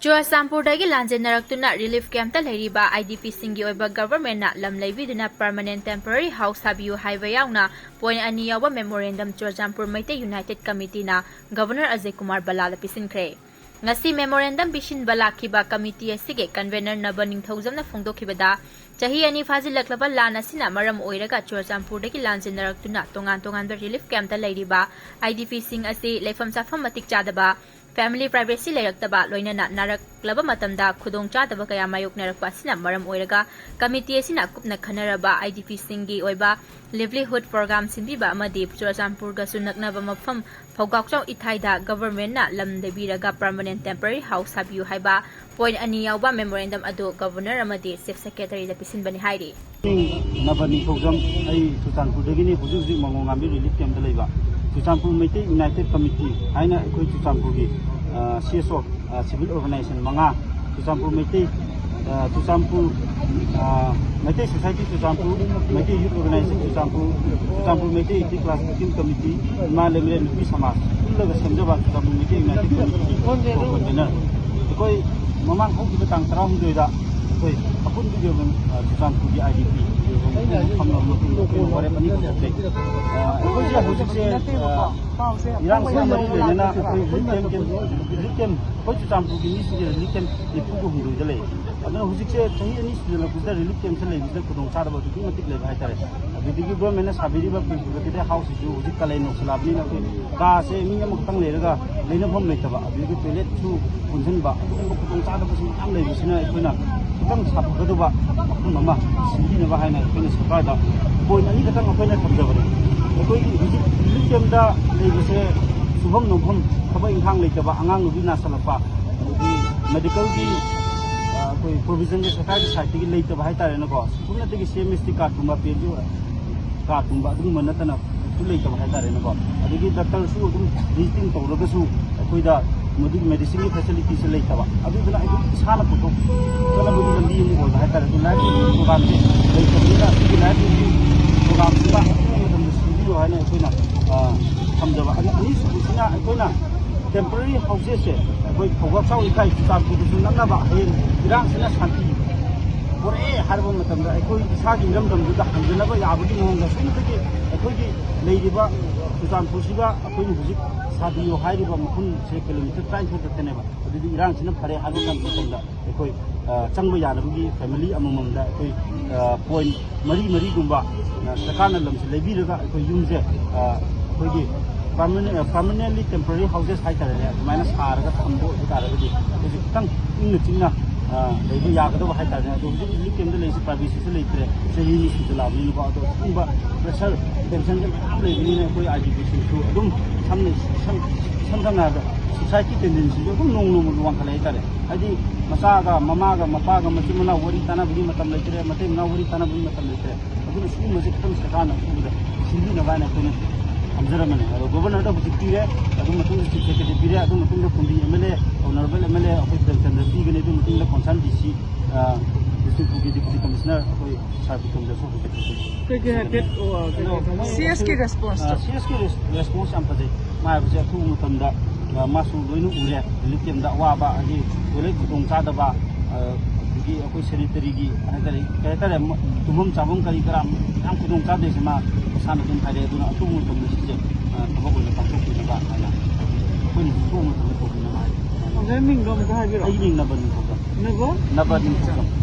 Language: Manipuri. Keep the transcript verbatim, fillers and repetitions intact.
ꯆꯨꯔꯆꯥꯟꯄꯨꯔꯗꯒꯤ ꯂꯥꯟꯖꯦꯟꯅꯔꯛꯇꯨꯅ ꯔꯤꯂꯤꯐ ꯀꯦꯝꯞꯇ ꯂꯩꯔꯤꯕ ꯑꯥꯏ ꯗꯤ ꯄꯤꯁꯤꯡꯒꯤ ꯑꯣꯏꯕ ꯒꯚꯔꯟꯃꯦꯟꯠꯅ ꯂꯝ ꯂꯩꯕꯤꯗꯨꯅ ꯄꯔꯃꯅꯦꯟꯠ ꯇꯦꯝꯄꯔꯔꯤ ꯍꯥꯎꯁ ꯁꯥꯕꯤꯌꯨ ꯍꯥꯏꯕ ꯌꯥꯎꯅ ꯄꯣꯏꯟꯠ ꯑꯅꯤ ꯌꯥꯎꯕ ꯃꯦꯃꯣꯔꯦꯟꯗꯝ ꯆꯨꯔꯆꯥꯟꯄꯨꯔ ꯃꯩꯇꯩ ꯌꯨꯅꯥꯏꯇꯦꯗ ꯀꯃꯤꯇꯤꯅ ꯒꯚꯔꯅꯔ ꯑꯖꯌ ꯀꯨꯃꯥꯔ ꯚꯜꯂꯥꯗ ꯄꯤꯁꯤꯟꯈ꯭ꯔꯦ꯫ ꯉꯁꯤ ꯃꯦꯃꯣꯔꯦꯟꯗꯝ ꯄꯤꯁꯤꯟꯕ ꯂꯥꯛꯈꯤꯕ ꯀꯃꯤꯇꯤ ꯑꯁꯤꯒꯤ ꯀꯟꯚꯦꯅꯔ ꯅꯕ ꯅꯤꯡꯊꯧꯖꯝꯅ ꯐꯣꯡꯗꯣꯛꯈꯤꯕꯗ, ꯆꯍꯤ ꯑꯅꯤ ꯐꯥꯖꯤꯜꯂꯛꯂꯕ ꯂꯥꯟ ꯑꯁꯤꯅ ꯃꯔꯝ ꯑꯣꯏꯔꯒ ꯆꯨꯔꯆꯥꯟꯄꯨꯔꯗꯒꯤ ꯂꯥꯟꯖꯦꯟꯅꯔꯛꯇꯨꯅ ꯇꯣꯉꯥꯟ ꯇꯣꯉꯥꯟꯕ ꯔꯤꯂꯤꯐ ꯀꯦꯝꯞꯇ ꯂꯩꯔꯤꯕ ꯑꯥꯏ ꯗꯤ ꯄꯤꯁꯤꯡ ꯑꯁꯤ ꯂꯩꯐꯝ ꯆꯥꯐꯝ ꯃꯇꯤꯛ ꯆꯥꯗꯕ, ꯐꯦꯃꯤꯂꯤ ꯄ꯭ꯔꯥꯏꯚꯦꯁꯤ ꯂꯩꯔꯛꯇꯕ, ꯂꯣꯏꯅꯅ ꯅꯥꯔꯛꯂꯕ ꯃꯇꯝꯗ ꯈꯨꯗꯣꯡꯆꯥꯗꯕ ꯀꯌꯥ ꯃꯥꯌꯣꯛꯅꯔꯛꯄ ꯑꯁꯤꯅ ꯃꯔꯝ ꯑꯣꯏꯔꯒ ꯀꯃꯤꯇꯤ ꯑꯁꯤꯅ ꯀꯨꯞꯅ ꯈꯟꯅꯔꯕ ꯑꯥꯏ ꯗꯤ ꯄꯤꯁꯤꯡꯒꯤ ꯑꯣꯏꯕ ꯂꯤꯚꯂꯤꯍꯨꯗ ꯄ꯭ꯔꯣꯒ꯭ꯔꯥꯝ ꯁꯤꯟꯕꯤꯕ ꯑꯃꯗꯤ ꯆꯨꯔꯆꯥꯟꯄꯨꯔꯒꯁꯨ ꯅꯛꯅꯕ ꯃꯐꯝ ꯐꯧꯒꯥꯛꯆꯥꯎ ꯏꯊꯥꯏꯗ ꯒꯚꯔꯟꯃꯦꯟꯠꯅ ꯂꯝ ꯂꯩꯕꯤꯔꯒ ꯄꯔꯃꯅꯦꯟꯠ ꯇꯦꯝꯄꯔꯔꯤ ꯍꯥꯎꯁ ꯁꯥꯕꯤꯌꯨ ꯍꯥꯏꯕ ꯄꯣꯏꯟꯠ ꯑꯅꯤ ꯌꯥꯎꯕ ꯃꯦꯃꯣꯔꯦꯟꯗꯝ ꯑꯗꯨ ꯒꯚꯔꯅꯔ ꯑꯃꯗꯤ ꯆꯤꯐ ꯁꯦꯀ꯭ꯔꯦꯇꯔꯤꯗ ꯄꯤꯁꯤꯟꯕꯅꯤ ꯍꯥꯏꯔꯤ꯫ ꯅꯕ ꯅꯤꯡꯊꯧꯖꯝ, ꯑꯩ ꯆꯨꯔꯆꯥꯟꯄꯨꯔꯗꯒꯤꯅꯤ꯫ ꯍꯧꯖꯤꯛ ꯍꯧꯖꯤꯛ ꯃꯉꯣꯡꯉꯥꯝꯕꯤ ꯔꯤꯂꯤꯐ ꯀꯦꯝꯞꯇ ꯂꯩꯕ꯫ ꯆꯨꯔꯆꯥꯟꯄꯨꯔ ꯃꯩꯇꯩ ꯌꯨꯅꯥꯏꯇꯦꯗ ꯀꯃꯤꯇꯤ ꯍꯥꯏꯅ ꯑꯩꯈꯣꯏ ꯆꯨꯔꯆꯥꯟꯄꯨꯔꯒꯤ, ꯑ, ꯁꯤ ꯑꯦꯁ ꯑꯣ, ꯑ, ꯁꯤꯚꯤꯜ ꯑꯣꯔꯒꯅꯥꯏꯖꯦꯁꯟ ꯃꯉꯥ, ꯆꯨꯔꯆꯥꯟꯄꯨꯔ ꯃꯩꯇꯩ, ꯑ, ꯆꯨꯔꯆꯥꯟꯄꯨꯔ, ꯑ, Meitei society Churachandpur, Meitei youth organisation Churachandpur, Churachandpur Meitei ethnic class working committee, Ima Leimaren Nupi Samaj ꯄꯨꯜꯂꯒ ꯁꯦꯝꯖꯕ ꯆꯨꯔꯆꯥꯟꯄꯨꯔ ꯃꯩꯇꯩ ꯌꯨꯅꯥꯏꯇꯦꯗ ꯀꯃꯤꯇꯤꯒꯤ ꯀꯣꯟꯚꯦꯅꯔ꯫ ꯑꯩꯈꯣꯏ ꯃꯃꯥꯡ ꯍꯧꯈꯤꯕ ꯇꯥꯡ ꯇꯔꯥꯍꯨꯝꯗꯣꯏꯗ ꯑꯩꯈꯣꯏ ꯑꯄꯨꯟꯕꯒꯤ ꯑꯣꯏꯕ, ꯑ, ꯆꯨꯔꯆꯥꯟꯄꯨꯔꯒꯤ ꯑꯥꯏ ꯗꯤ ꯄꯤ ꯐꯪꯂꯕ ꯃꯇꯨꯡꯗ ꯑꯩꯈꯣꯏꯅ ꯋꯥꯔꯦꯞ ꯑꯅꯤꯈꯛ ꯊꯣꯛꯆꯩ꯫ ꯑ, ꯑꯩꯈꯣꯏꯁꯦ ꯍꯧꯖꯤꯛꯁꯦ, ꯑ, ꯏꯔꯥꯡꯁꯤꯅ ꯃꯔꯤ ꯂꯩꯅꯅ ꯑꯩꯈꯣꯏ ꯔꯤꯂꯤꯐ ꯀꯦꯝꯞ, ꯔꯤꯂꯤꯐ ꯀꯦꯝꯞ, ꯑꯩꯈꯣꯏ ꯆꯨꯔꯆꯥꯟꯄꯨꯔꯒꯤ ꯃꯤꯁꯤꯡꯁꯦ ꯔꯤꯂꯤꯐ ꯀꯦꯝꯞ ꯅꯤꯐꯨꯒ ꯍꯨꯝꯗꯣꯏꯗ ꯂꯩ꯫ ꯑꯗꯨꯅ ꯍꯧꯖꯤꯛꯁꯦ ꯆꯍꯤ ꯑꯅꯤ ꯁꯨꯖꯜꯂꯛꯄꯁꯤꯗ ꯔꯤꯂꯤꯐ ꯀꯦꯝꯞꯁꯦ ꯂꯩꯕꯁꯤꯗ ꯈꯨꯗꯣꯡꯆꯥꯗꯕ ꯑꯗꯨꯛꯀꯤ ꯃꯇꯤꯛ ꯂꯩꯕ ꯍꯥꯏꯇꯥꯔꯦ꯫ ꯑꯗꯨꯗꯒꯤ ꯒꯣꯔꯃꯦꯟꯅ ꯁꯥꯕꯤꯔꯤꯕ ꯄ꯭ꯔꯤꯐꯦꯕ꯭ꯔꯤꯀꯦꯇꯦꯗ ꯍꯥꯎꯁꯁꯤꯁꯨ ꯍꯧꯖꯤꯛ ꯀꯥꯂꯦꯟ ꯌꯧꯁꯤꯜꯂꯛꯑꯕꯅꯤꯅ ꯑꯩꯈꯣꯏ ꯀꯥꯁꯦ ꯃꯤ ꯑꯃꯈꯛꯇꯪ ꯂꯩꯔꯒ ꯂꯩꯅꯐꯝ ꯂꯩꯇꯕ, ꯑꯗꯨꯗꯒꯤ ꯇꯣꯏꯂꯦꯠꯁꯨ ꯄꯨꯟꯁꯤꯟꯕ, ꯑꯗꯨꯒꯨꯝꯕ ꯈꯨꯗꯣꯡꯆꯥꯗꯕꯁꯤꯡ ꯃꯌꯥꯝ ꯂꯩꯕꯁꯤꯅ ꯑꯩꯈꯣꯏꯅ ꯈꯤꯇꯪ ꯁꯥꯐꯒꯗꯕ ꯃꯐꯝ ꯑꯃ ꯁꯤꯟꯕꯤꯅꯕ ꯍꯥꯏꯅ ꯑꯩꯈꯣꯏꯅ ꯁꯔꯀꯥꯔꯗ ꯄꯣꯏꯟꯠ ꯑꯅꯤꯈꯛꯇꯪ ꯑꯩꯈꯣꯏꯅ ꯊꯝꯖꯕꯅꯤ꯫ ꯑꯩꯈꯣꯏꯒꯤ ꯍꯧꯖꯤꯛ ꯔꯤꯂꯤꯐ ꯀꯦꯝꯞꯇ ꯂꯩꯕꯁꯦ ꯁꯨꯐꯝ ꯅꯣꯝꯐꯝ, ꯊꯕꯛ ꯏꯪꯈꯥꯡ ꯂꯩꯇꯕ, ꯑꯉꯥꯡ ꯅꯨꯄꯤ ꯅꯥꯁꯤꯜꯂꯛꯄ, ꯑꯗꯒꯤ ꯃꯦꯗꯤꯀꯦꯜꯒꯤ, ꯑ, ꯑꯩꯈꯣꯏ ꯄ꯭ꯔꯣꯕꯤꯖꯟꯁꯦ ꯁꯔꯀꯥꯔꯒꯤ ꯁꯥꯏꯠꯇꯒꯤ ꯂꯩꯇꯕ ꯍꯥꯏꯇꯥꯔꯦꯅꯦꯀꯣ꯫ ꯁꯨꯞꯅꯇꯒꯤ ꯁꯤ ꯑꯦꯝ ꯑꯦꯁ ꯇꯤ ꯀꯥꯔꯠꯀꯨꯝꯕ, ꯄꯤ ꯑꯦꯝ ꯖꯤ ꯀꯥꯔꯠꯀꯨꯝꯕ ꯑꯗꯨꯒꯨꯝꯕ ꯅꯠꯇꯅ ꯀꯩꯁꯨ ꯂꯩꯇꯕ ꯍꯥꯏꯇꯥꯔꯦꯅꯦꯀꯣ꯫ ꯑꯗꯒꯤ ꯗꯥꯛꯇꯔꯁꯨ ꯑꯗꯨꯝ ꯚꯤꯖꯤꯇꯤꯡ ꯇꯧꯔꯒꯁꯨ ꯑꯩꯈꯣꯏꯗ ꯃꯗꯨꯒꯤ ꯃꯦꯗꯤꯁꯤꯟꯒꯤ ꯐꯦꯁꯤꯂꯤꯇꯤꯁꯦ ꯂꯩꯇꯕ꯫ ꯑꯗꯨꯗꯨꯅ ꯑꯩꯈꯣꯏ ꯏꯁꯥꯅ ꯄꯨꯊꯣꯛꯆꯅꯕꯒꯤ ꯂꯝꯕꯤ ꯑꯃ ꯑꯣꯏꯕ ꯍꯥꯏꯇꯥꯔꯦ꯫ ꯑꯗꯨ ꯂꯥꯏꯐ ꯄ꯭ꯔꯣꯒ꯭ꯔꯥꯝꯁꯦ ꯂꯩꯇꯕꯅꯤꯅ ꯑꯩꯈꯣꯏꯒꯤ ꯂꯥꯏꯐ ꯄ꯭ꯔꯣꯒ꯭ꯔꯥꯝꯁꯤꯃ ꯑꯊꯨꯕ ꯃꯇꯝꯗ ꯁꯤꯟꯕꯤꯌꯨ ꯍꯥꯏꯅ ꯑꯩꯈꯣꯏꯅ, ꯑ, ꯊꯝꯖꯕ꯫ ꯑꯅꯤ-, ꯑꯅꯤꯁꯨꯕꯁꯤꯅ ꯑꯩꯈꯣꯏꯅ ꯇꯦꯝꯄꯔꯔꯤ ꯍꯥꯎꯁꯦꯁꯁꯦ ꯑꯩꯈꯣꯏ ꯐꯧꯕꯥꯛ ꯆꯥꯎ ꯏꯀꯥꯏ ꯆꯨꯔꯆꯥꯟꯄꯨꯔꯗꯁꯨ ꯅꯛꯅꯕ, ꯍꯌꯦꯡ ꯏꯔꯥꯡꯁꯤꯅ ꯁꯥꯟꯇꯤ ꯄꯨꯔꯛꯑꯦ ꯍꯥꯏꯔꯕ ꯃꯇꯝꯗ ꯑꯩꯈꯣꯏ ꯏꯁꯥꯒꯤ ꯏꯔꯝꯗꯝꯗꯨꯗ ꯍꯟꯖꯅꯕ ꯌꯥꯕꯒꯤ ꯃꯑꯣꯡꯗ ꯁꯣꯝꯗꯒꯤ ꯑꯩꯈꯣꯏꯒꯤ ꯂꯩꯔꯤꯕ ꯆꯨꯔꯆꯥꯟꯄꯨꯔꯁꯤꯒ ꯑꯩꯈꯣꯏꯅ ꯍꯧꯖꯤꯛ ꯁꯥꯗꯤꯌꯣ ꯍꯥꯏꯔꯤꯕ ꯃꯐꯝꯁꯦ ꯀꯤꯂꯣꯃꯤꯇꯔ ꯇꯔꯥꯅꯤꯊꯣꯏ ꯈꯛꯇꯅꯦꯕ꯫ ꯑꯗꯨꯗꯤ ꯏꯔꯥꯡꯁꯤꯅ ꯐꯔꯦ ꯍꯥꯏꯕ ꯃꯇꯝꯗ ꯑꯩꯈꯣꯏ, ꯑ, ꯆꯪꯕ ꯌꯥꯅꯕꯒꯤ ꯐꯦꯃꯤꯂꯤ ꯑꯃꯃꯝꯗ ꯑꯩꯈꯣꯏ, ꯑ, ꯄꯣꯏꯟ ꯃꯔꯤ ꯃꯔꯤꯒꯨꯝꯕ, ꯑ, ꯁꯔꯀꯥꯔꯅ ꯂꯝꯁꯦ ꯂꯩꯕꯤꯔꯒ ꯑꯩꯈꯣꯏ ꯌꯨꯝꯁꯦ, ꯑ, ꯑꯩꯈꯣꯏꯒꯤ ꯄꯔꯃꯅꯦꯟ-, ꯑ, ꯄꯔꯃꯅꯦꯟꯂꯤ ꯇꯦꯝꯄꯔꯔꯤ ꯍꯥꯎꯁꯦꯁ ꯍꯥꯏꯇꯥꯔꯦꯅꯦ, ꯑꯗꯨꯃꯥꯏꯅ ꯁꯥꯔꯒ ꯊꯝꯕ ꯑꯣꯏꯕ ꯇꯥꯔꯒꯗꯤ ꯑꯩꯈꯣꯏꯁꯦ ꯈꯤꯇꯪ ꯏꯪꯅ ꯆꯤꯛꯅ, ꯑ, ꯂꯩꯕ ꯌꯥꯒꯗꯕ ꯍꯥꯏꯇꯥꯔꯦꯅꯦ꯫ ꯑꯗꯣ ꯍꯧꯖꯤꯛ ꯔꯤꯂꯤꯐ ꯀꯦꯝꯞꯇ ꯂꯩꯔꯤꯁꯦ ꯄ꯭ꯔꯥꯏꯚꯦꯁꯤꯁꯨ ꯂꯩꯇ꯭ꯔꯦ, ꯆꯍꯤ ꯑꯅꯤ ꯁꯨꯖꯜꯂꯛꯑꯕꯅꯤꯅꯀꯣ꯫ ꯑꯗꯣ ꯁꯤꯒꯨꯝꯕ ꯄ꯭ꯔꯦꯁꯔ, ꯇꯦꯟꯁꯟꯁꯦ ꯃꯌꯥꯝ ꯂꯩꯕꯅꯤꯅ ꯑꯩꯈꯣꯏ ꯑꯥꯏ ꯗꯤ ꯄꯤꯁꯤꯡꯁꯨ ꯑꯗꯨꯝ ꯁꯝꯅ, ꯁꯝ-, ꯏꯁꯝ ꯁꯝꯅ ꯍꯥꯏꯔꯕꯗ ꯁꯣꯁꯥꯏꯇꯤ ꯇꯦꯟꯗꯦꯟꯁꯤꯁꯨ ꯑꯗꯨꯝ ꯅꯣꯡꯃ ꯅꯣꯡꯃꯒꯤ ꯋꯥꯡꯈꯠꯂꯛꯑꯦ ꯍꯥꯏꯇꯥꯔꯦ꯫ ꯍꯥꯏꯗꯤ ꯃꯆꯥꯒ ꯃꯃꯥꯒ ꯃꯄꯥꯒ ꯃꯆꯤꯟ ꯃꯅꯥꯎ ꯋꯥꯔꯤ ꯇꯥꯟꯅꯕꯒꯤ ꯃꯇꯝ ꯂꯩꯇ꯭ꯔꯦ, ꯃꯇꯩ ꯃꯅꯥꯎ ꯋꯥꯔꯤ ꯇꯥꯟꯅꯕꯒꯤ ꯃꯇꯝ ꯂꯩꯇ꯭ꯔꯦ꯫ ꯑꯗꯨꯅ ꯁꯤꯒꯨꯝꯕꯁꯦ ꯈꯤꯇꯪ ꯁꯔꯀꯥꯔꯅ ꯑꯊꯨꯕꯗ ꯁꯤꯟꯕꯤꯅꯕ ꯍꯥꯏꯅ ꯑꯩꯈꯣꯏꯅ ꯊꯝꯖꯔꯝꯕꯅꯦ꯫ ꯑꯗꯣ ꯒꯣꯕꯔꯅꯔꯗ ꯍꯧꯖꯤꯛ ꯄꯤꯔꯦ, ꯑꯗꯨ ꯃꯇꯨꯡꯗ ꯆꯤꯐ ꯁꯦꯀ꯭ꯔꯦꯇꯔꯤ ꯄꯤꯔꯦ, ꯑꯗꯨ ꯃꯇꯨꯡꯗ Kumbi M L A, honourable M L A ꯑꯩꯈꯣꯏ ꯄ꯭ꯔꯦꯝꯆꯟꯗ꯭ꯔ ꯄꯤꯒꯅꯤ꯫ ꯑꯗꯨ ꯃꯇꯨꯡꯗ ꯀꯣꯟꯁꯔꯟ ꯗꯤ ꯁꯤ, ꯑ, ꯕꯤꯁꯅꯨꯄꯨꯔꯒꯤ ꯗꯤꯄꯨꯇꯤ ꯀꯃꯤꯁꯅꯔ ꯑꯩꯈꯣꯏ ꯁꯥꯔ ꯕꯤꯀ꯭ꯔꯝꯗꯁꯨ ꯍꯧꯖꯤꯛ ꯄꯤꯒꯅꯤ꯫ ꯀꯩꯀꯩ ꯍꯥꯏꯐꯦꯠ, ꯑꯣ, ꯀꯩꯀꯩ ꯑꯗꯣ ꯃꯣꯏ ꯁꯤ ꯑꯦꯁ ꯀꯤ ꯔꯦꯁꯄꯣꯟꯁꯇꯣ? ꯑ, ꯁꯤ ꯑꯦꯁ ꯀꯤ ꯔꯦꯁ-, ꯔꯦꯁꯄꯣꯟꯁ ꯌꯥꯝ ꯐꯖꯩ꯫ ꯃꯥ ꯍꯥꯏꯕꯁꯦ ꯑꯊꯨꯕ ꯃꯇꯝꯗ, ꯑ, ꯃꯥꯁꯨ ꯂꯣꯏꯅ ꯎꯔꯦ꯫ ꯔꯤꯂꯤꯐ ꯀꯦꯝꯞꯇ ꯑꯋꯥꯕ, ꯍꯥꯏꯗꯤ ꯇꯣꯏꯂꯦꯠ ꯈꯨꯗꯣꯡ ꯆꯥꯗꯕ, ꯑ, ꯑꯗꯒꯤ ꯑꯩꯈꯣꯏ ꯁꯦꯅꯤꯇꯔꯤꯒꯤ ꯍꯥꯏꯇꯥꯔꯦ, ꯀꯩ ꯍꯥꯏꯇꯥꯔꯦ, ꯃ-, ꯇꯨꯝꯐꯝ ꯆꯥꯐꯝ ꯀꯔꯤ ꯀꯔꯥ ꯌꯥꯝ ꯈꯨꯗꯣꯡ ꯆꯥꯗ꯭ꯔꯤꯁꯦ ꯃꯥ ꯃꯁꯥꯅ ꯑꯗꯨꯝ ꯍꯥꯏꯔꯛꯑꯦ꯫ ꯑꯗꯨꯅ ꯑꯊꯨꯕ ꯃꯇꯝꯗ ꯁꯤꯁꯦ, ꯑ, ꯊꯕꯛ ꯑꯣꯏꯅ ꯄꯥꯡꯊꯣꯛꯄꯤꯅꯕ ꯍꯥꯏꯅ ꯑꯩꯈꯣꯏꯅꯁꯨ ꯑꯊꯨꯕ ꯃꯇꯝꯗ ꯇꯧꯕꯤꯅꯕ ꯍꯥꯏ꯫ ꯑꯣꯖꯥ ꯃꯤꯡꯗꯣ ꯑꯃꯨꯛꯇ ꯍꯥꯏꯕꯤꯔꯛꯑꯣ꯫ ꯑꯩꯒꯤ ꯃꯤꯡ ꯅꯕꯅꯤ ꯀꯧꯕ꯫ ꯅꯕ? ꯅꯕꯅꯤ ꯀꯧꯕ꯫